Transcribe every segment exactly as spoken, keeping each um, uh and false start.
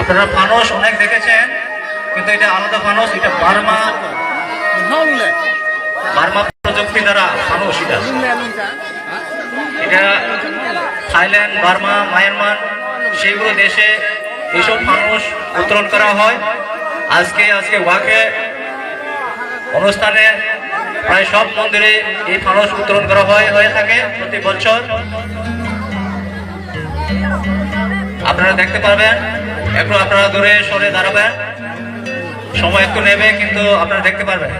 আপনারা ফানুস অনেক দেখেছেন, কিন্তু এটা আলাদা ফানুস, এটা বার্মা, বার্মা প্রযুক্তি দ্বারা ফানুস এটা। এটা থাইল্যান্ড, বার্মা, মায়ানমার, সেইগুলো দেশে এইসব ফানুস উত্তোলন করা হয়। আজকে, আজকে ওয়াকে অনুষ্ঠানে প্রায় সব মন্দিরে এই ফানুস উত্তোলন করা হয়, হয়ে থাকে প্রতি বছর। আপনারা দেখতে পারবেন, একটু আপনারা দূরে সরে দাঁড়াবেন, সময় একটু নেবে, কিন্তু আপনারা দেখতে পারবেন।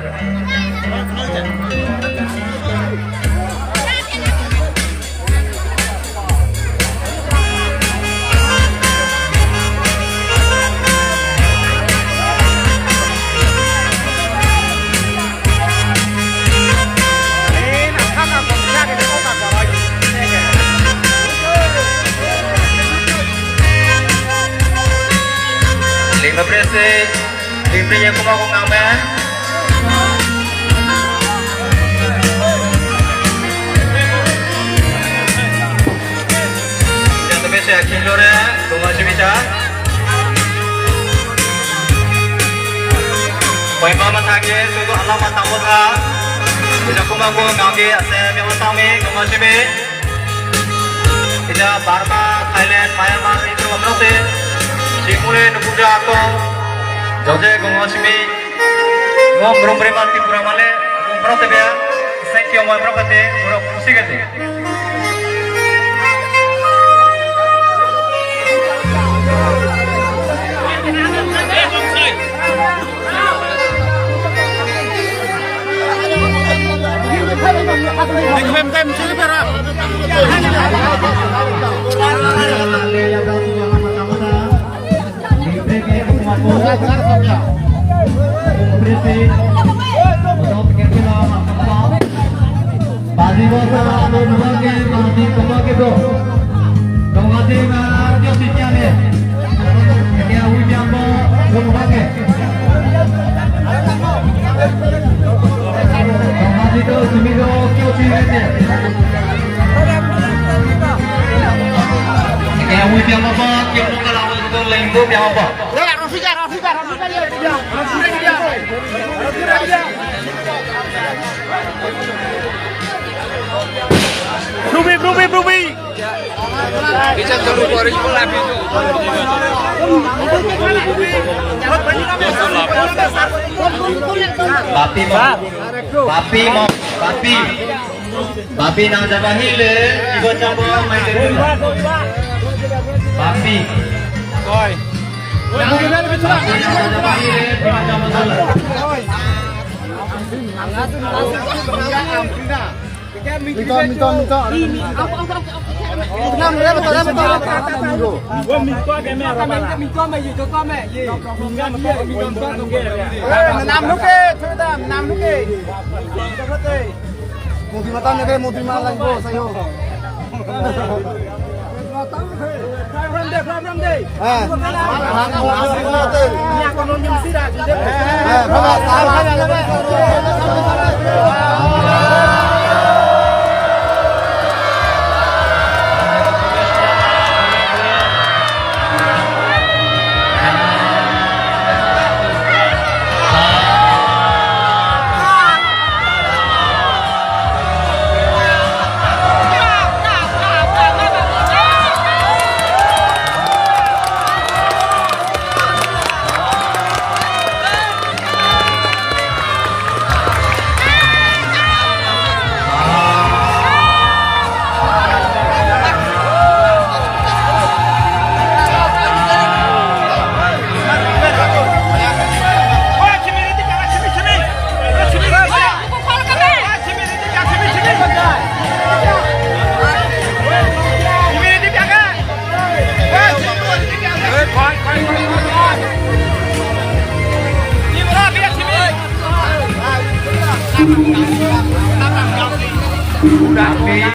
Lima belas. Libre ya kuma ko ngame. Jatuh besi akhir lore, kuma sibisa. Koi mama thage, sudu alama tamu tha. Bisa kuma ko ngame ase, memo tame, kuma sibi. Ida Burma, Thailand, Myanmar, itu amrok te. Simule nukujak ako. Joje gongosimi. Mo brum brum arti pura male. Amrok te bea. Thank you, amrok te. Murok musik ate. Baji bosa, abo bubakke, baji bubakke do. Dongadi ma, kyo sikya ne. Kya hui jam bo, bubakke. Dongadi do, simi do, kyo sikya ne. Kya hui jam bo, kyo nukala bo, do lenggo jam bo. Ruby, Ruby, Ruby. Papi mo, papi mo, papi. Papi nang jaba hile, ibo jaba mai de. Papi. Koi. Papi nang jaba hile, ibo jaba sala. Minta, minta, minta. Nam, reba to, reba to, reba to. Nam nuke, thoi da, nam nuke. Modi mata nege, modi ma lagi bo, sayo.